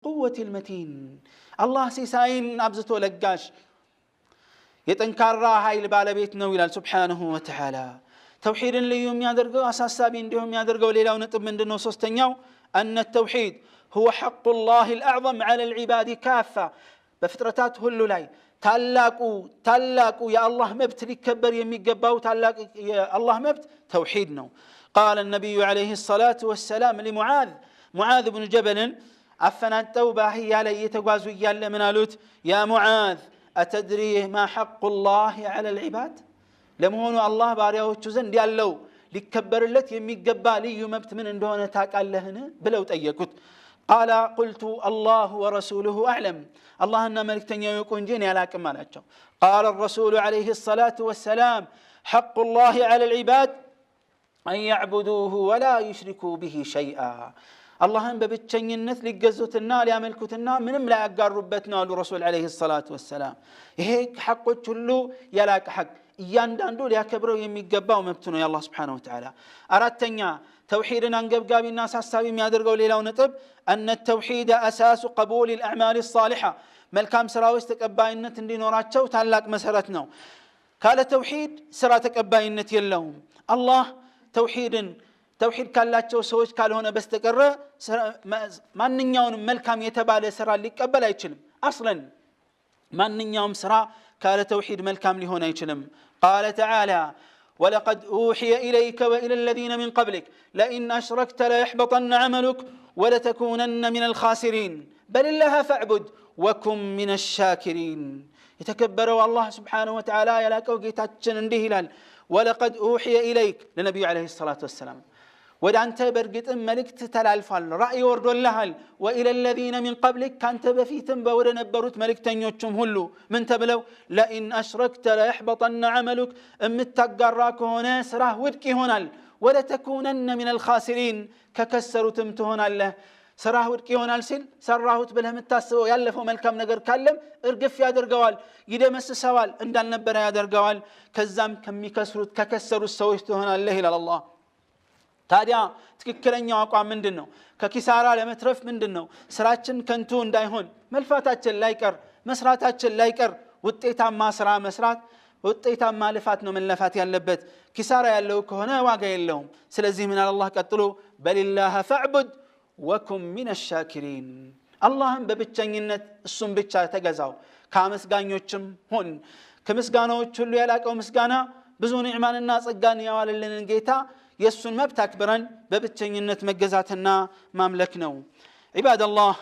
القوة المتين። አላህ ሲሳይን አብዝቶ ለጋሽ፣ የጠንካራ ኃይል ባለቤት ነው ይላል سبحانه وتعالى። ተውሒድን ልዩ የሚያደርገው፣ አሳሳቢ እንዲሁም የሚያደርገው ሌላው ነጥብ ምንድን ነው? ሶስተኛው أن التوحيد هو حق الله الأعظم على العباد كافة። በፍጥረታት ሁሉ ላይ ታላቁ የአላህ መብት፣ ሊከበር የሚገባው ታላቅ የአላህ መብት ተውሒድ ነው። قال النبي عليه الصلاة والسلام لمعاذ፣ ሙዓዝ ብኑ ጀበልን አፈናጠው በአህያ ላይ እየተጓዙ እያለ ምን አሉት? يا معاذ، أتدري ما حق الله على العباد? ለመሆኑ አላህ ባሪያዎቹ ዘንድ ያለው ሊከበርለት የሚገባ ልዩ መብት ምን እንደሆነ ታውቃለህን? ብለው ጠየቁት። قال قلت الله ورسوله أعلم። አላህና መልእክተኛው ይወቁ እንጂ እኔ አላቅም አላቸው። قال الرسول عليه الصلاة والسلام: حق الله على العباد أن يعبدوه ولا يشركوا به شيئا። አላህን በብቸኝነት ሊገዙትና ሊያመልኩትና ምንም ላያጋሩበት ነው አሉ ረሱል عليه الصلاة والسلام። ይሄ ሐቆች ሁሉ የላቀ ሐቅ፣ እያንዳንዱ ሊያከብረው የሚገባው መብት ነው የአላህ سبحانه وتعالى። አራተኛ፣ ተውሒድን አንገብጋቢና አሳሳቢ የሚያደርገው ሌላው ነጥብ أن التوحيد أساس قبول الأعمال الصالحة። መልካም ስራዎች ተቀባይነት እንዲኖራቸው ታላቅ መሰረት ነው። ካለ ተውሒድ ስራ ተቀባይነት የለውም። አላህ ተውሒድ ካላቸው ሰዎች ካልሆነ በስተቀረ ማንኛውንም መልካም የተባለ ስራ ሊቀበል አይችልም። أصلا ማንኛውም ስራ ካለ ተውሒድ መልካም ሊሆን አይችልም። قال تعالى: ولقد أوحي إليك وإلى الذين من قبلك لئن أشركت ليحبطن عملك ولتكونن من الخاسرين بل الله فاعبد وكن من الشاكرين። የተከበረው አላህ سبحانه وتعالى፣ የላቀው ጌታችን እንዲህ ይላል። ولقد أوحي إليك፣ ለነቢዩ عليه الصلاة والسلام፣ ወደ አንተ በእርግጥም መልእክት ተላልፏል፣ ራእይ ወርዶልሃል። وإلى الذين من قبلك፣ ካንተ በፊትም ወደ ነበሩት መልእክተኞችም ሁሉ ምን ተብለው? لئن أشركت ليحبطن عملك፣ የምታጋራ ከሆነ ስራህ ውድቅ ይሆናል። ولتكونن من الخاسرين፣ ከከሰሩትም ትሆናለህ። ስራህ ውድቅ ይሆናል ሲል ሰራሁት ብለህ የምታስበው ያለፈው መልካም ነገር ካለም እርግፍ ያደርገዋል፣ ይደመስሰዋል፣ እንዳልነበረ ያደርገዋል። ከዛም ከሚከስሩት፣ ከከሰሩት ሰዎች ትሆናለህ ይላል አላህ። ታዲያ ትክክለኛው አቋም ምንድን ነው? ከኪሳራ ለመትረፍ ምንድን ነው? ስራችን ከንቱ እንዳይሆን፣ መልፋታችን ላይቀር፣ መስራታችን ላይቀር፣ ውጤታማ ስራ መስራት፣ ውጤታማ ልፋት ነው መለፋት ያለበት። ኪሳራ ያለው ከሆነ ዋጋ የለውም። ስለዚህ ምን አለ አላህ ቀጥሎ? بل الله فاعبد وكن من الشاكرين። አላህን በብቸኝነት እሱን ብቻ ተገዛው፣ ከአመስጋኞችም ሁን። ከምስጋናዎች ሁሉ የላቀው ምስጋና ብዙ ኒዕማንና ጸጋን ያዋለልንን ጌታ የእሱን መብት አክብረን በብቸኝነት መገዛትና ማምለክ ነው። عباد الله።